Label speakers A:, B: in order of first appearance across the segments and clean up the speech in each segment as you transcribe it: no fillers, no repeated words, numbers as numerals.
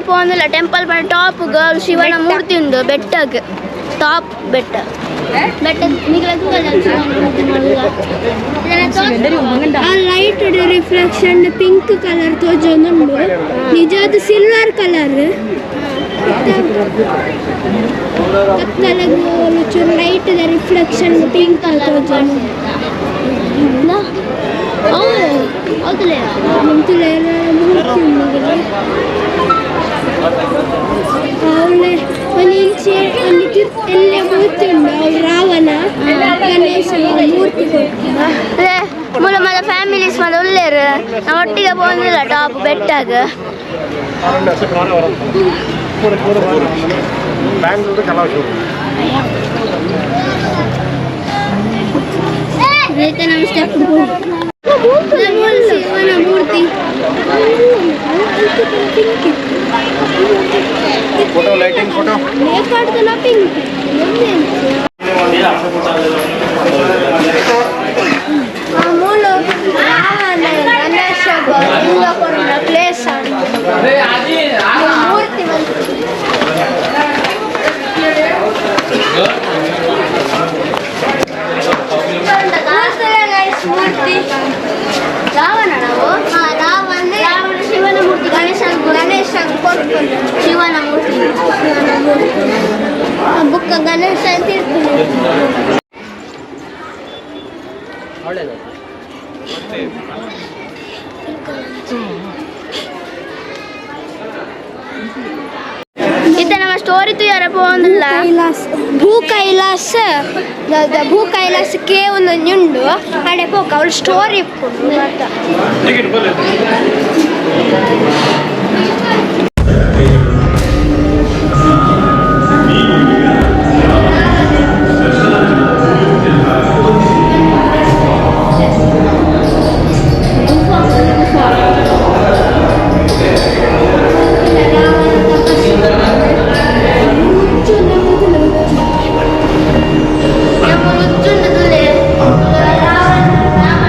A: ಪೋಂದಿಲ್ಲ temple ಪಂಡ top ಶಿವನ ಮೂರ್ತಿ ಉಂಡು ಬೆಟ್ಟಗ್ ಟಾಪ್ ಬೆಟ್ಟ ಬೆಟ್ಟ
B: ಆ light reflection pink colour ತೋಜೊಂದುಂಡು ನಿಜವಾದ ಸಿಲ್ವರ್ ಕಲರ್. ಕತ್ತಲೆಗ್ ಚೂರು light reflection pink colour ತೋಜೊಂದು.
A: ಹೌದಲ್ಲ?
B: ಮೂರ್ತಿ ಉಂಡು. ಅವಳೆ ಒಂದು ಇಂಚೆ ಒಂದು ಎಲ್ಲ ಮೂರ್ತಿ ಉಂಡು. ಅವ್ಳು ರಾವಣ, ಗಣೇಶನ ಮೂರ್ತಿ ಕೊಟ್ಟು.
A: ಮೂಲ ಮಲ್ಲ ಫ್ಯಾಮಿಲೀಸ್ ಮಲ್ಲ ಉಲ್ಲೇರು. ನಾವು ಒಟ್ಟಿಗೆ ಪೋಂದಿಲ್ಲ ಟಾಪ್ ಬೆಟ್ಟಗ್.
C: ಬ್ಯಾಂಗ್ಳೂರು ಕಲಾಶೂರು.
A: ನಮ್ಮ ಸ್ಟೆಪ್ ಶಿವನ ಮೂರ್ತಿ.
C: Photo, lighting photo.
B: ಬೇಕಾಡ್ದನ pink.
A: ಮೂಲ ರಾವಣ ಗಣೇಶ ಲಿಂಗ ಕೊಡುವ ಪ್ಲೇಸ್ ಮೂರ್ತಿ ಬಂತು. ಮೂರ್ತಿ ರಾವಣ ನಾವು ರಾವಣ ರಾವಣ ಶಿವನ ಮೂರ್ತಿ, ಗಣೇಶ ಗಣೇಶ ಕೊಡ್ಕೊಂಡು ಶಿವನ ಮೂರ್ತಿ, ಶಿವನ ಮೂರ್ತಿ ಬುಕ್ಕ ಗಣೇಶ ಅಂತ ಇರ್ತದೆ. ಇತ್ತೆ ನಮ್ಮ ಸ್ಟೋರಿ ತುಯಾರ ಪೋಂದಿಲ್ಲ.
B: ಕೈಲಾಸ, ಭೂ ಕೈಲಾಸ, ಭೂ ಕೈಲಾಸ ಕೇವೊಂದೊಂಜಿ ಉಂಡು. ಅಡೆ ಪೋಕ ಅವಳು ಸ್ಟೋರಿ ಇಪ್ಪುಂಡು ಮಾತ.
C: ಟಿಕೆಟ್ ಬರಲಿ.
A: ನಮ್ಮ ಮುಚ್ಚುಂಡು ತುಲೆ ರಾವಣ ರಾವಣ.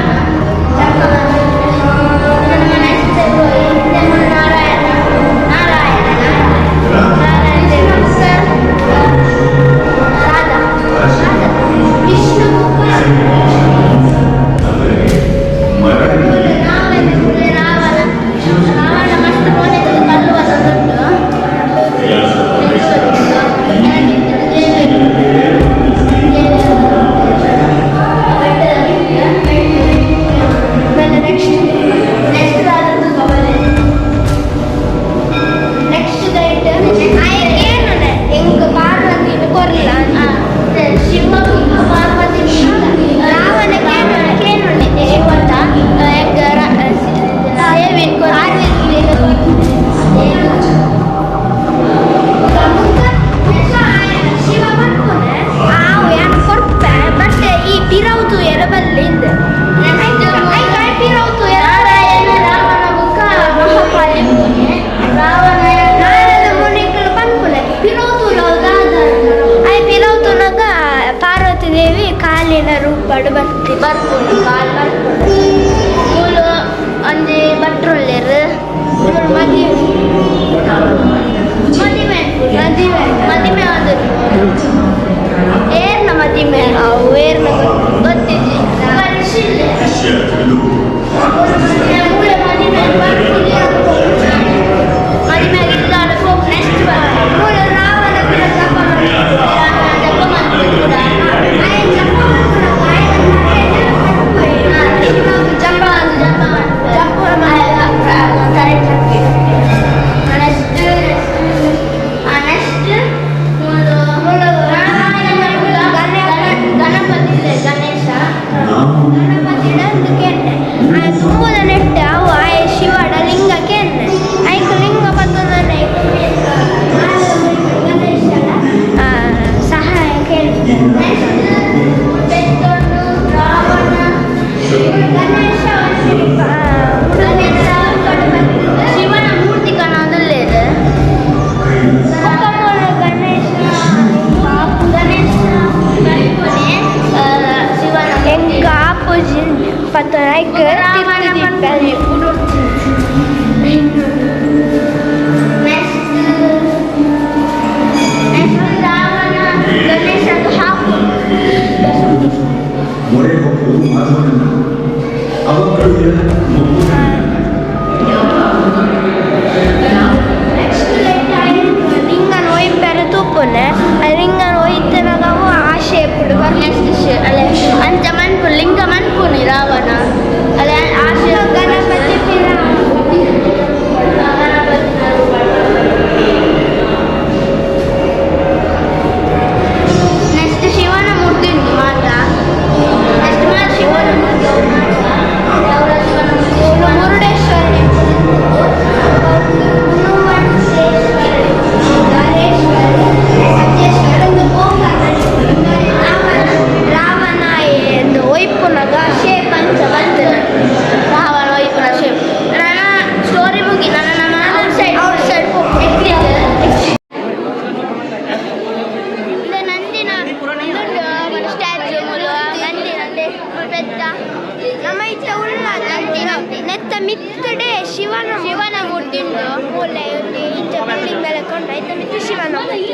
A: ಉಂಡು.
B: ಮೂಲೆ ಒಂಜಿ ಇಂಚ ಬಿಲ್ಡಿಂಗ್ ಮೇಲೆ ಕೊಂಡ ಐತ ಮಿತ್ತ್ ಶಿವನ ಮೂರ್ತಿ.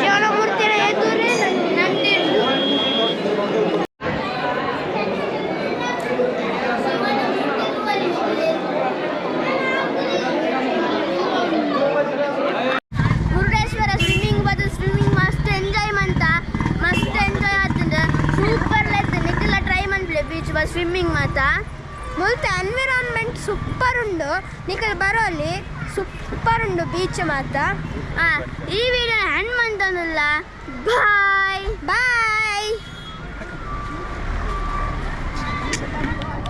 B: ಶಿವನ ಮೂರ್ತಿನ ಎದುರೇ
A: ನಂದಿ ಉಂಡು. ಮುರುಡೇಶ್ವರ ಸ್ವಿಮ್ಮಿಂಗ್ ಬದಲು ಸ್ವಿಮ್ಮಿಂಗ್ ಮಸ್ತ್ ಎಂಜಾಯ್ ಮಂತ, ಮಸ್ತ್ ಎಂಜಾಯ್ ಆತಂದ, ಸೂಪರ್ ಲೈತ್. ನಿಕ್ಕೆಲ್ಲ ಟ್ರೈ ಮನ್ಪ್ಲೆ ಬೀಚ್ ಬಸ್ ಸ್ವಿಮ್ಮಿಂಗ್ ಮಾತ.
B: ಮುಲ್ತ ಎನ್ವಿರಾನ್ಮೆಂಟ್ ಸೂಪರ್ ಉಂಡು, ನಿಕಲ್ ಬರೋಲಿ, ಸೂಪರ್ ಉಂಡು ಬೀಚ್ ಮಾತ.
A: ಆ, ಈ ವಿಡಿಯೋ ಹ್ಯಾಂಡ್ ಮಂತಂದಿಲ್ಲ. ಬಾಯ್.
B: ಬಾಯ್.